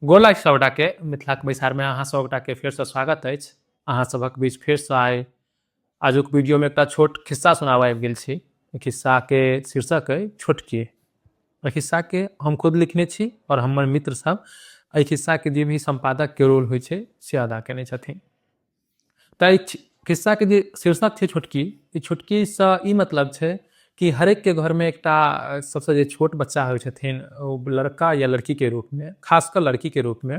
गोर लागै छी सभगोटाके। मिथिलाके बैसारमे अहाँ सभगोटाके फेरसँ स्वागत अछि। अहाँ सभक बीच फेरसँ आइ आजुक वीडियोमे एकटा छोट खिस्सा सुनाबऽ आबि गेल छी। एहि खिस्साके शीर्षक अइ छोटकी। एहि खिस्साके हम खुद लिखने छी आओर हमर मित्र सब एहि खिस्साके जे भी सम्पादकके रोल होइ छै से अदा केने छथिन। तऽ एहि खिस्साके जे शीर्षक छै छोटकी, ई छोटकीसँ ई मतलब छै कि हरेकके घरमे एकटा सबसँ जे छोट बच्चा होइ छथिन ओ लड़का या लड़कीके रूपमे, खास कऽ लड़कीके रूपमे,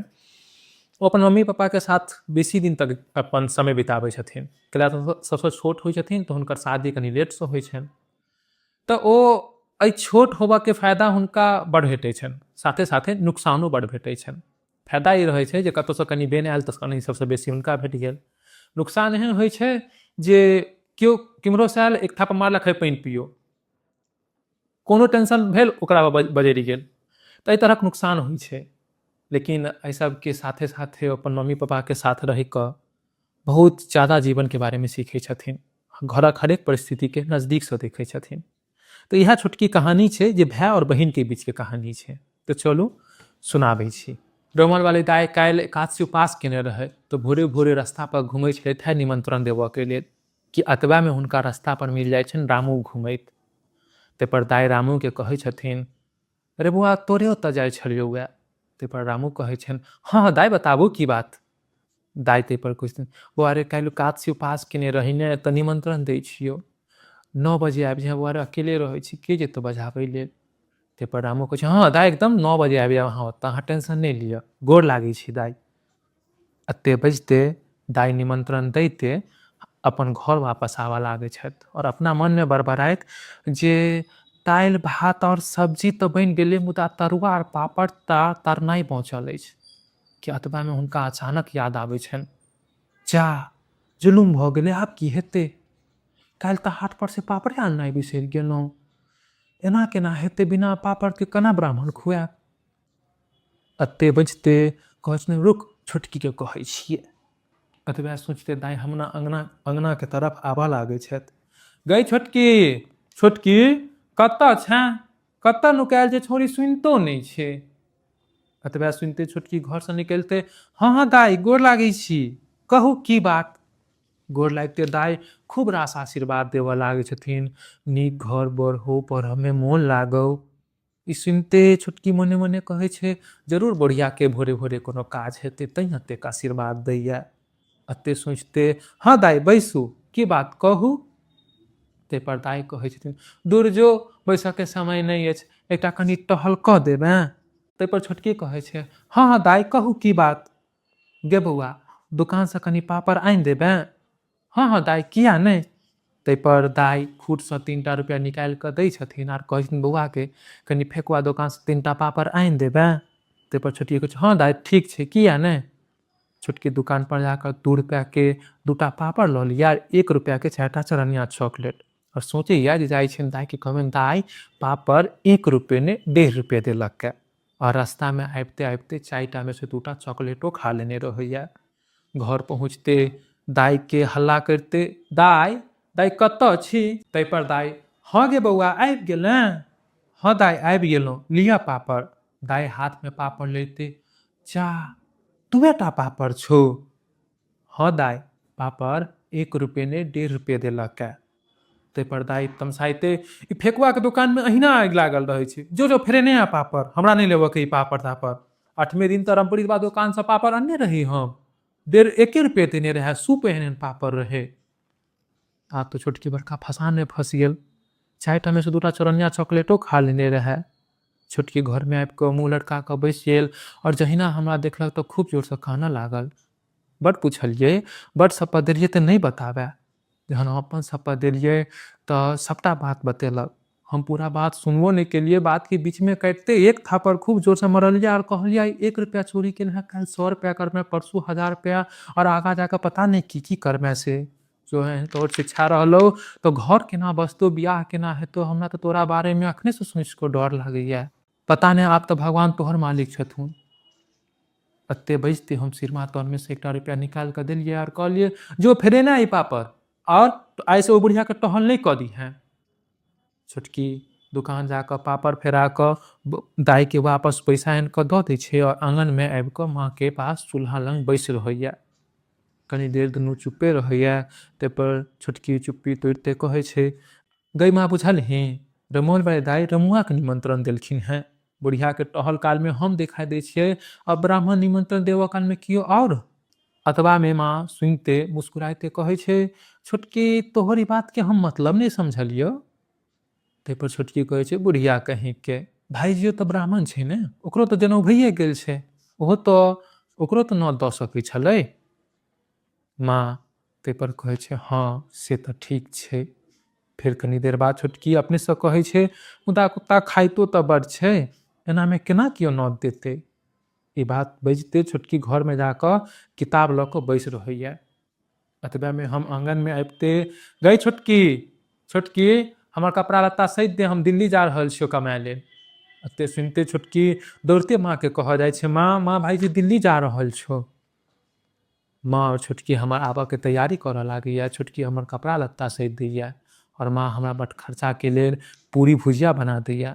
ओ अपन मम्मी पापाके साथ बेसी दिन तक अपन समय बिताबै छथिन। कैला तऽ सबसँ छोट होइ छथिन तऽ हुनकर शादी कनि लेटसँ होइ छनि। तऽ ओ एहि छोट होबऽके फायदा हुनका बड़ भेटै छनि, साथे साथे नुकसानो बड़ भेटै छनि। फायदा ई रहै छै जे कतहुसँ कनि बेन आयल तऽ कनि सबसँ बेसी हुनका भेट गेल। नुकसान एहन होइ छै जे केओ केम्हरोसँ आयल, एक थापा मारलक, हे पानि पियौ, कोनो टेंशन भेल ओकरा बजरि गेल। तऽ एहि तरहक नुकसान होइ छै। लेकिन एहि सबके साथे साथे अपन मम्मी पापाके साथ रहिकऽ बहुत ज्यादा जीवनके बारेमे सीखै छथिन, घरक हरेक परिस्थितिके नजदीकसँ देखै छथिन। तऽ इएह छोटकी कहानी छै जे भाय आओर बहिनके बीचके कहानी छै। तऽ चलू सुनाबै छी। डोमन वाली दाइ काल्हि एकादशी उपास केने रहै तऽ भोरे भोरे रास्ता पर घुमै छलथि हे निमंत्रण देबऽके लेल कि एतबामे हुनका रास्ता पर मिल जाइ छनि रामू घुमैत। ताहिपर दाइ रामूके कहै छथिन, अरे बौआ तोरे ओतऽ जाइ छलियौ वएह। ताहिपर रामू कहै छनि, हँ हँ दाइ बताबू की बात। दाइ ताहिपर कहै छथिन, बौआ रे काल्हि एकादशी उपास केने रही ने तऽ निमंत्रण दै छियौ, 9 बजे आबि जइहेँ बौआ रे, अकेले रहै छी के जेतौ बजाबै लेल। ताहिपर रामू कहै छै, हँ दाइ एकदम 9 बजे आबि जायब अहाँ ओतऽ, अहाँ टेंशन नहि लिअ, गोर लागै छी दाइ। एते बजिते दाइ निमंत्रण दैते अपन घर वापस आबऽ लागै छथि आओर अपना मनमे बड़बड़ाइत जे दालि भात आओर सब्जी तऽ बनि गेलै मुदा तरुआ आओर पापड़ तऽ तरनाइ बाँचल अछि। कि एतबामे हुनका अचानक याद आबै छनि, जा जुलुम भऽ गेलै, आब की हेतै, काल्हि तऽ हाट पर से पापड़े आननाइ बिसरि गेलहुँ, एना केना हेतै, बिना पापड़के केना ब्राह्मण खुआयब। एते बजिते कहै छथिन, रुक छोटकीके कहै छियै। एतबे सोचिते दाइ हमरा अङ्गना अङ्गनाके तरफ आबऽ लागै छथि। गै छोटकी, छोटकी कतऽ छेँ, कतऽ नुकायल छै, छौड़ी सुनितो नहि छै। एतबे सुनिते छोटकी घरसँ निकलिते, हँ हँ दाइ गोर लागै छी, कहू की बात। गोर लागिते दाइ खूब रास आशीर्वाद देबऽ लागै छथिन, नीक घर बर हो, पढ़ऽमे मोन लागौ। ई सुनिते छोटकी मने मने कहै छै, जरूर बुढ़ियाके भोरे भोरे कोनो काज हेतै तैँ एतेक आशीर्वाद दैए। एते सोचिते, हँ दाइ बैसू, की बात कहू। ताहिपर दाइ कहै छथिन, दूर जो, बैसऽके समय नहि अछि, एकटा कनि टहल कऽ देबेँ। ताहिपर छोटकी कहै छै, हँ हँ दाइ कहू की बात। गे बौआ दोकानसँ कनि पापड़ आनि देबेँ। हँ हँ दाइ किया नहि। ताहिपर दाइ खूटसँ 3टा रुपैआ निकालि कऽ दै छथिन आर कहै छथिन, बौआके कनि फेकुआ दोकानसँ 3टा पापड़ आनि देबेँ। ताहिपर छोटकी कहै छै, हँ दाइ ठीक छै किया नहि। छोटकी दोकानपर जाकऽ 2 रुपैआके 2टा पापड़ लऽ लिअ आर 1 रुपैआके 4टा चरनिया चॉकलेट। आओर सोचैए जे जाइ छियनि दाइके कहबनि, दाइ पापड़ 1 रुपैए नहि 1.5 रुपैए देलक। आओर रास्तामे आबिते आबिते 4टामे से 2टा चॉकलेटो खा लेने रहैए। घर पहुँचते दाइके हल्ला करिते, दाइ दाइ कतऽ छी। ताहिपर दाइ, हँ गे बौआ आबि गेलेँ। हँ दाइ आबि गेलहुँ, लिअ पापड़। दाइ हाथमे पापड़ लैते, जा 2टा पापड़ छौ। हँ दाइ पापड़ 1 रुपये नहि 1.5 रुपये देलक। ताहिपर दाइ तमसाइते, ई फेकुआके दोकानमे अहिना आगि लागल रहै छै, जो जो फेरे नहि आ पापड़, हमरा नहि लेबऽके ई पापड़ तापड़। 8वें दिन तऽ रमप्रीतबा दोकानसँ पापड़ अनने रही हम, 1.5 रुपये देने रहए, सूप एहन एहन पापड़ रहै। आब तऽ छोटकी बड़का फसानमे फँसि गेल, 4टामे से 2टा चरनिया चॉकलेटो खा लेने रहए। छोटकी घरमे आबि कऽ मुँह लटका कऽ बैसि गेल आओर जहिना हमरा देखलक तऽ खूब जोरसँ कानऽ लागल। बड्ड पुछलियै, बड्ड शपथ देलियै तऽ नहि बताबए। जहन हम अपन शपथ देलियै तऽ सभटा बात बतेलक। हम पूरा बात सुनबो नहि केलियै, बातके बीचमे काटिते एक थापड़ खूब जोरसँ मरलियै आओर कहलियै, 1 रुपैआ चोरी केलहेँ, काल्हि 100 रुपैआ करबेँ, परसू 1000 रुपैआ आओर आगाँ जाकऽ पता नहि की की करबेँ से। जो एहन तोहर शिक्षा रहलौ तऽ घर केना बसतौ, बियाह केना हेतौ, हमरा तऽ तोरा बारेमे अखनेसँ सोचि कऽ डर लागैए। पता नहि आब तऽ भगवान तोहर मालिक छथुन। एते बजिते हम सिरमा तरमे से 1टा रुपैआ निकालि कऽ देलियै आओर कहलियै, जो फेरे ने ई पापड़, आओर आइसँ ओ बुढ़ियाके टहल नहि कऽ दीहेँ। छोटकी दोकान जाकऽ पापड़ फेरा कऽ दाइके वापस पैसा आनि कऽ दऽ दै छै आओर आँगनमे आबि कऽ माँके पास चूल्हा लग बैस रहैए। कनी देर दुनू चुप्पे रहैए, ताहिपर छोटकी चुप्पी तोड़िते कहै छै, गै माँ बुझलही, रमौल वाली दाइ रमुआके निमंत्रण देलखिन हेँ। बुढ़ियाके टहल कालमे हम देखाइ दै छियै आ ब्राह्मण निमंत्रण देबऽ कालमे कियो आओर। अतबामे माँ सुनिते मुस्कुराइते कहै छै, छोटकी तोहर ई बातके हम मतलब नहि समझलियौ। ताहिपर छोटकी कहै छै, बुढ़िया कहींके, भाइजियो तऽ ब्राह्मण छै ने, ओकरो तऽ जनउ भइए गेल छै, ओहो तऽ ओकरो तऽ नोत दऽ सकै छलै। माँ ताहिपर कहै छै, हँ से तऽ ठीक छै। फेर कनी देर बाद छोटकी अपनेसँ कहै छै, मुदा कुत्ता खाइतो तऽ बड़ छै, एनामे केना कियो नोत देतै। ई बात बजिते छोटकी घरमे जाकऽ किताब लऽ कऽ बैस रहैए। एतबेमे हम आँगनमे आबिते, गै छोटकी, छोटकी हमर कपड़ा लत्ता सैत दे, हम दिल्ली जा रहल छियौ कमाय लेल। एते सुनिते छोटकी दौड़ते माँके कहऽ जाइ छै, माँ माँ भाइजी दिल्ली जा रहल छौ। माँ आओर छोटकी हमर आबऽके तैयारी करऽ लागैए। छोटकी हमर कपड़ा लत्ता सैत दैए आओर माँ हमरा बट खर्चाके लेल पूरी भुजिया बना दैए।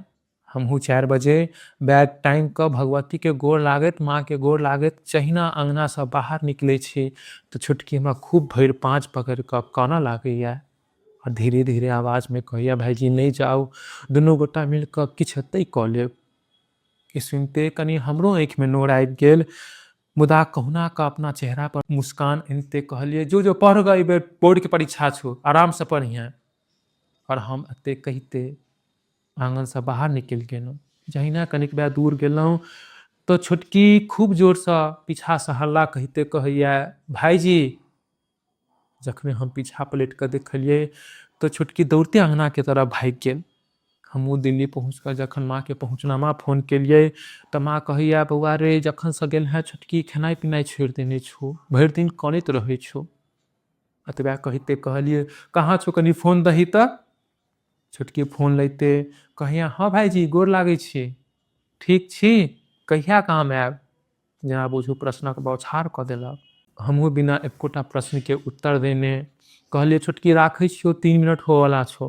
हमहूँ 4 बजे बैग टाँगि कऽ भगवतीके गोर लागैत, माँके गोर लागैत जहिना अँगनासँ बाहर निकलै छी तऽ छोटकी हमरा खूब भरि पाँच पकड़ि कऽ कानऽ लागैए आओर धीरे धीरे आवाजमे कहैए, भाइजी नहि जाउ, दुनू गोटा मिलि कऽ किछु हेतै कऽ लेब। ई सुनिते कनि हमरो आँखिमे नोर आबि गेल, मुदा कहुना कऽ अपना चेहरा पर मुस्कान आनिते कहलियै, जो जो पढ़ गऽ, एहि बेर बोर्डके परीक्षा छौ, आरामसँ पढ़िहेँ। आओर हम एते कहिते आँगनसँ बाहर निकलि गेलहुँ। जहिना कनिक बेर दूर गेलहुँ तऽ छोटकी खूब जोरसँ पीछासँ हल्ला कहिते कहैए, भाइजी। जखने हम पीछा पलटि कऽ देखलियै तऽ छोटकी दौड़ते अँगनाके तरफ भागि गेल। हमहूँ दिल्ली पहुँच कऽ जखन माँके पहुँचनामा फोन केलियै तऽ माँ कहैए, बौआ रे, जखनसँ गेल हेँ छोटकी खेनाइ पिनाइ छोड़ि देने छौ, भरि दिन कनैत रहै छौ। एतबा कहिते कहलियै, कहाँ छौ, कनि फोन दही तऽ। छोटकी फोन लैते कहैए, हँ भाइजी गोर लागै छी, ठीक छी, कहिया काम आयब। जेना बुझू प्रश्नक बौछार कऽ देलक। हमहूँ बिना एकोटा प्रश्नके उत्तर देने कहलियै, छोटकी राखै छियौ, 3 मिनट होवला छौ,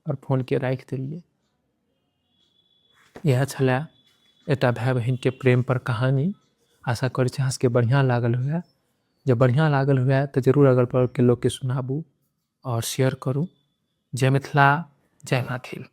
आओर फोनके राखि देलियै। इएह छलै एकटा भाय बहिनके प्रेम पर कहानी। आशा करै छी अहाँ सबके बढ़िआँ लागल हुए। जब बढ़िआँ लागल हुए तऽ जरूर अगल बगलके लोकके सुनाबू आओर शेयर करू। जय मिथिला, जय मैथिल।